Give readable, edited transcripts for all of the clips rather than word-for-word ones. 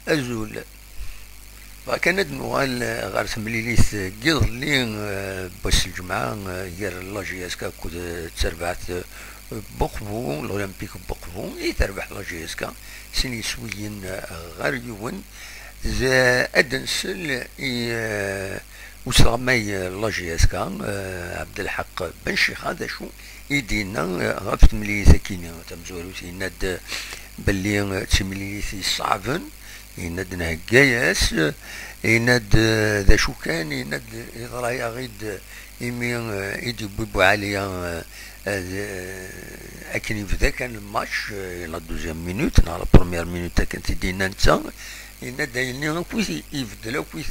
أزول كانت نوغال غير تمليليت قيض باش الجمعة غير la JSK كود تربعت بوقبو الأولمبيك بوقبو تربح la JSK سني سويين غير يون أدنسل وسغماي la JSK عبد الحق بن شيخ هذا شو يدينا غف تمليليت كيني تمزوروت يناد باللي تمليليت صعبن يناد نهكاياس يناد ذا شو كان يناد يضرايا غيد إمي يدي بو عليا أكن يبدا كان الماتش la deuxième minute نا la première minute كانت دينا نتا يناد يني كويس يبدل كويس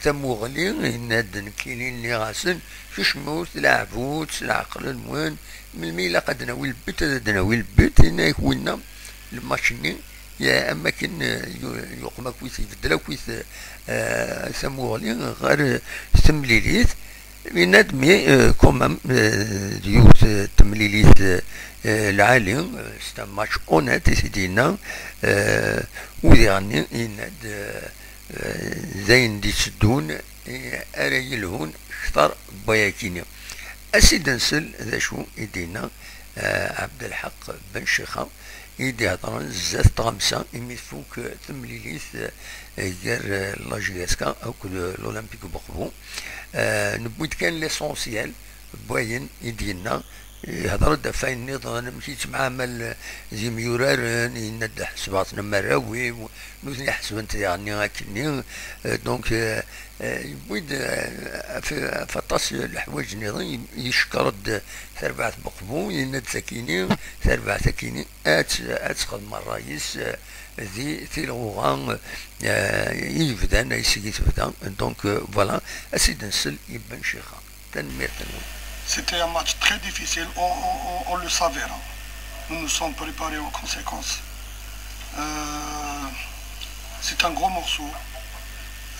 تموغلي يناد نكيني اللي غاسن شموت لعبوت العقل المهم من الميلا قد ناوي البيت هذا ناوي البيت هنا يكون الماتش يا اما كان يقوم كويس يبدل كويس سموغلي غير تمليليت يناد mais quand même ديوت تمليليت العالي c'est un match honnête سيدينا وذي يناد زين دي تسدون أريلهون كثر بياكيني أسيد نسل ذا شو يدينا عبد الحق بن شيخة يدي هضران زات طغمسة إمي فوك تمليليت غير la JSK أو الأولمبيك بوقبو نبويت كان l'essentiel بوين يدينا يهضر دافعين النظام مشيت مع مال زي ميورارن يند حسبات مراوي نوزني حسبنت يعني هاكني donc يبويد فطاس الحوايج النظام يشكرد تربعة بقبو يند سكيني تربعة سكيني ات خدم الرئيس ذي تيلغوغان يبدا يسيي تبدا donc voilà اسيد نسل يبان شيخا تنمير تنوي. C'était un match très difficile, on le savait. Nous nous sommes préparés aux conséquences. C'est un gros morceau.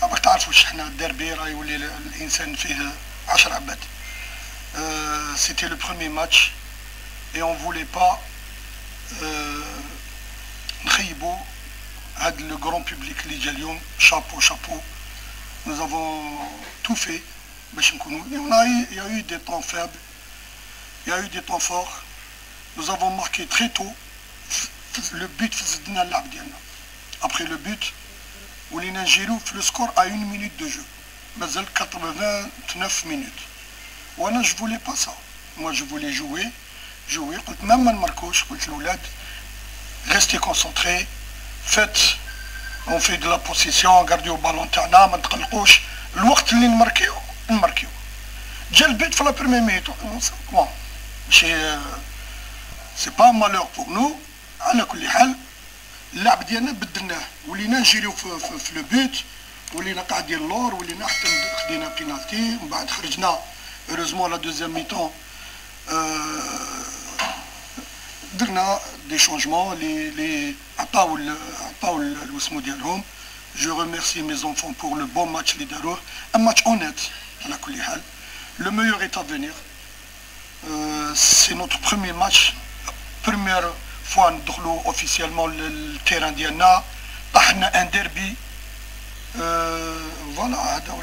راك تعرفوا حنا الديربي راه يولي الانسان فيه 10 عباد. C'était le premier match et on voulait pas نخيبوا هاد le grand public اللي جا اليوم. Chapeau chapeau. Nous avons tout fait. Il y a eu des temps faibles, il y a eu des temps forts. Nous avons marqué très tôt le but. Après le but, ولينا نجيرو في le score à 1 minute de jeu. مازال 89 minutes. وانا je voulais pas ça. Moi je voulais jouer, jouer. قلت même ما نماركوش قلت للولاد restez concentrés, faites, on fait de la possession, gardez ballon تاعنا ما نتقلقوش. الوقت اللي نماركيو نماركيو. جا ال but في la première minute. Bon ماشي c'est pas malheur pour nous. على كل حال اللعب ديالنا بدلناه، ولينا نجريو في le but، ولينا قاعدين اللور، ولينا حتى خدينا بينالتي ومن بعد خرجنا. Heureusement la deuxième mi-temps درنا des changements اللي عطاو الوسمو ديالهم. Je remercie mes enfants pour le bon match اللي داروه، un match honnête. على كل حال le meilleur est à venir. C'est notre premier match, première fois ندخلو officiellement لل terrain ديالنا، طحنا un derby. Voilà هذا هو.